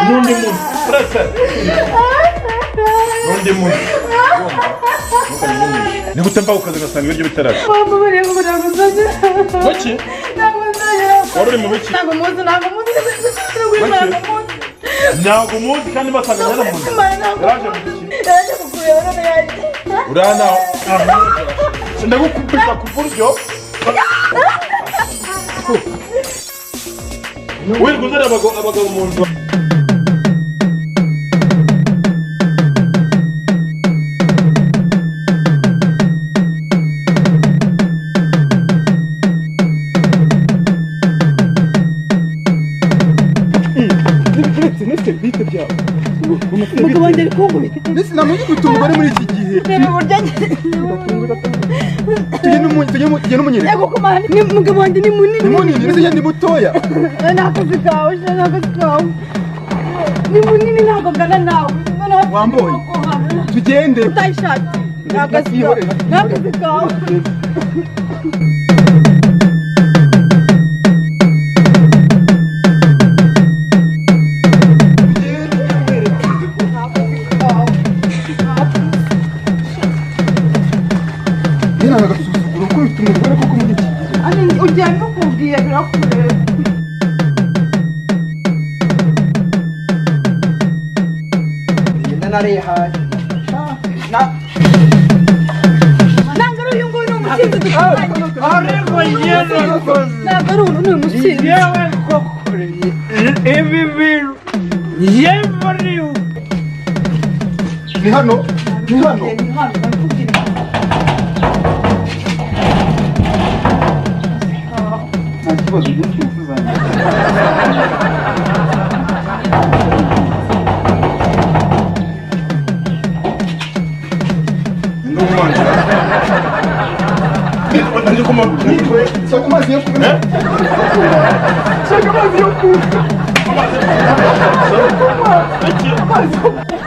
N'undi munsi uretse n'undi munsi ni gute mva ku kazi ngasanga ibiryo bitarashya? Wamubariye ngo ntabwo nzongera. Kuki? Ntabwo nzongera. Wari uri mu biki? Ntabwo muzi, ntabwo muzi, ntabwo muzi. Ntabwo muzi kandi basanga yaramuzi. Yaraje mu biki? Yaraje kukureba none yaje. Urana ndagukubita ku buryo wirirwa uzana abagabo mu nzu. Umugabo wanjye ari kunkubita. Ndetse namugikubita umugore muri iki gihe. Reba uburyo Tujye n'umunyereka. Yego kumana ni umugabo wanjye ni munini. Ni munini ndetse ni mutoya. Ni akazi kawe, ni akazi kawe. Ni munini ntabwo ngana nawe. Wamboye. Tugende. Utayishati. Ni akazi kawe. Ni akazi kawe. Ujyana ukubwiye birakureba. Narihaye. Ntabwo ari uyu nguyu ni umusinzi duturanye. Ariko yewe ntabwo ari uyu ni umusinzi. Yewe koko ibi bintu yewe ni hano, ni hano. Ni hano ndakubwira. Nta kibazo ugiye kwifuza. Shaka amazi yo kunywa. Shaka amazi yo kunywa. Amazi yo kunywa.